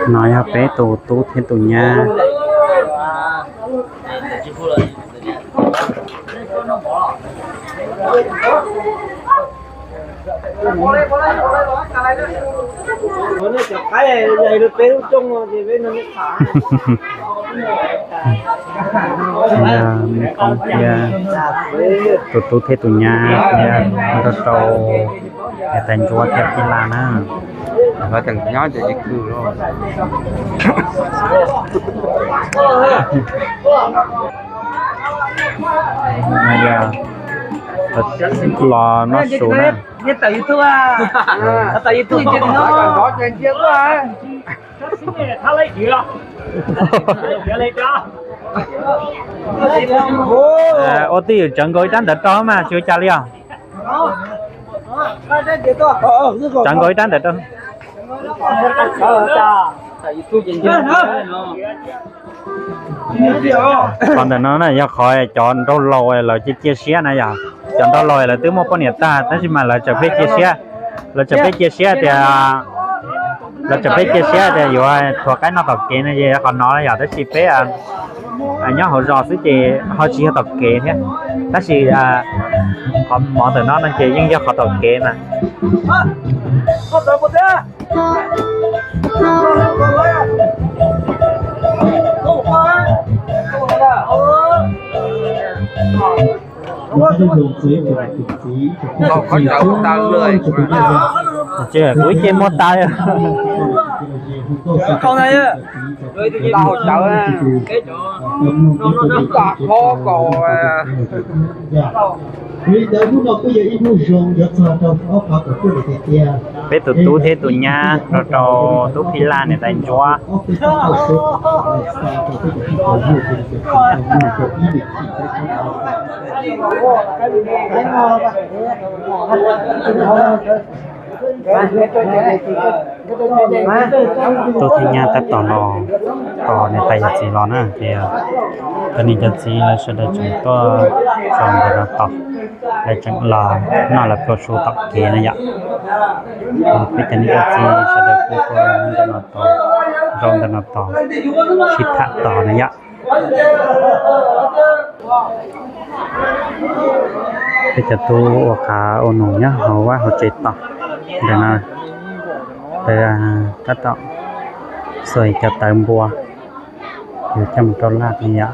No yog peb tus tub thiab tus nyab. Tus tub thiab tus nyab thiab rau rau niam tais ntsuab thiab tij laj na. Nyob ces kwv los noj su na. Ua twj ywm tsawv nkaus ib rab ntawd rau mas tsis ua cas li os. Tsawv nkaus ib rab ntawd rau. Qhov ntawm no na yog qhov cov nraug laus lawv cia cia siab na yom. Cov nraug laus lawv twb muaj poj niam tag tab sis mas lawv tseem pheej cia siab, lawv tseem pheej cia siab tias, lawv tseem pheej cia siab tias yuav tuav qaib noj tom kev no ces qhov no yom, tab sis peb nyob hauv zos xwb ces ho tsis yog tom kev thiab, tab sis qhov mov ntawm no no ces yeej yog qhov tom kev mas. Kuv ib ce muab tas. Peb tus tub thiab tus nyab rau rau tub Phij Laj niam tais ntsuab. Tub thiab nyab tab tom los tos niam tais yawm txiv los na ces cov niam cov txiv lawv sawv daws tseem tuaj zaum ntawm no tos, lawv tseem los noj lawv plua su tom kev na yom. Peb cov niam cov txiv sawv daws kuj tuaj ntawm no tos, zaum ntawm no tos, sib tham tos na yom. Peb cov tub ua qav ua num nyob hauv vaj hauv tsev tos ntawm no, tab tom xuas cov tawv npua yuav coj mus rau laj ne yom.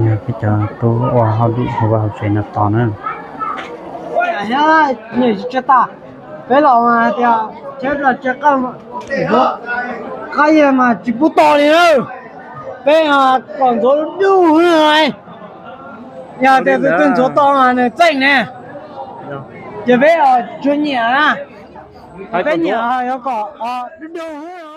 Yog peb cov tub ua hauj lwm hauv vaj hauv tsev no tos na. Peb los tias qab yawg mas tsis pub tos li na. Peb kom ntxuav dub dub, yog tias tus twg ntxuav tau mas nws txeej ne. Ces peb tsuas nyiam na, peb nyiam yuav kom dub dub.